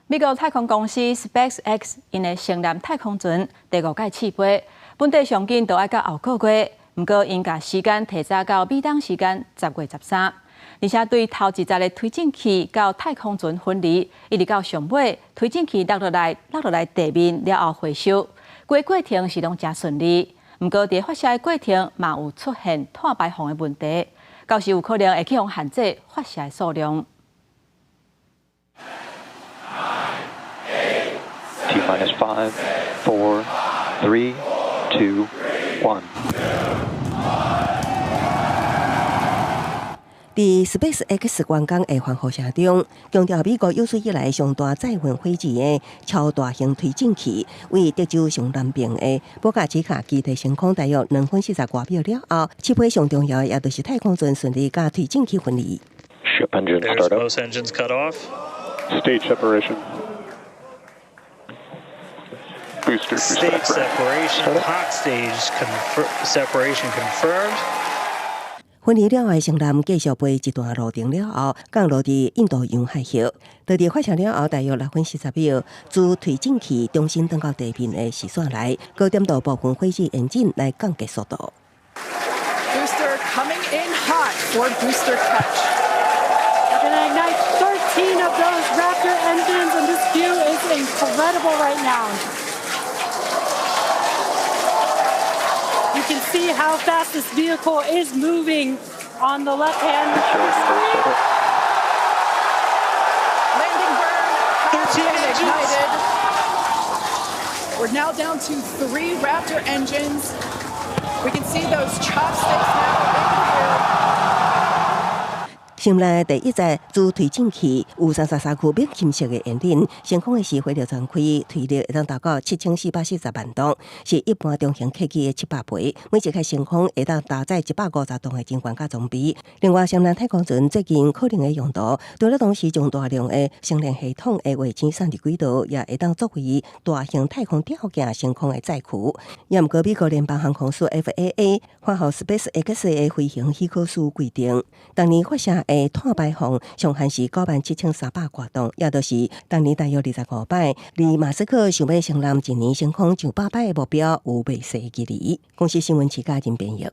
美國太空公司 SpaceX 𪜶的星艦太空船第五擺試飛，本底上緊就愛到後個月，毋過𪜶共時間提早到美東時間10月13。而且對頭一節的推進器佮太空船分離，一直到上尾推進器落落來地面了後回收，規過程是攏誠順利。毋過佇發射的過程嘛有出現碳排放的問題，到時有可能會去予限制發射的數量。 T minus five, four, three, two, one. 佇 SpaceX 完工的歡呼聲中，強調美國有史以來上大載運火箭的超大型推進器，位德州上南邊的博卡奇卡基地升空大約2分40外秒了後，試飛上重要的也就是太空船順利佮推進器分離。 Ship engine There's start up. Both engines cut off. Stage separation. Booster Stage separation. Separation. Hot stage separation confirmed. 分離了後的星艦繼續飛一段路程了後，降落佇印度洋海域。佇佇發射了後，大約6分40秒，主推進器重新轉到地面的視線內，高點度部分火箭引擎來降低速度。 Booster coming in hot for booster catch. We're gonna ignite 13 of those Raptor engines, and this view is incredible right now. You can see how fast this vehicle is moving on the left hand of the screen. Landing burn has 13 been engines. Ignited. We're now down to three Raptor engines. We can see those chopsticks now in the air. 星艦第一節主推進器有33區免金屬的引擎，升空的時火力全開，推力會當達到7440萬噸，是一般中型客機的700倍。每一擺升空會當搭載150噸的人員佮裝備。另外，星艦太空船最近可能的用途，除了同時將大量的星鏈系統的衛星送入軌道，也會當作為大型太空吊件升空的載具。也毋過，美國聯邦航空署 FAA 發予 SpaceX 的飛行許可書規定，當年發射的碳排放上限是97,300外噸，也就是當年大約25擺，離馬斯克想欲星艦一年升空上百擺的目標有袂細距離。公視新聞徐嘉仁編譯。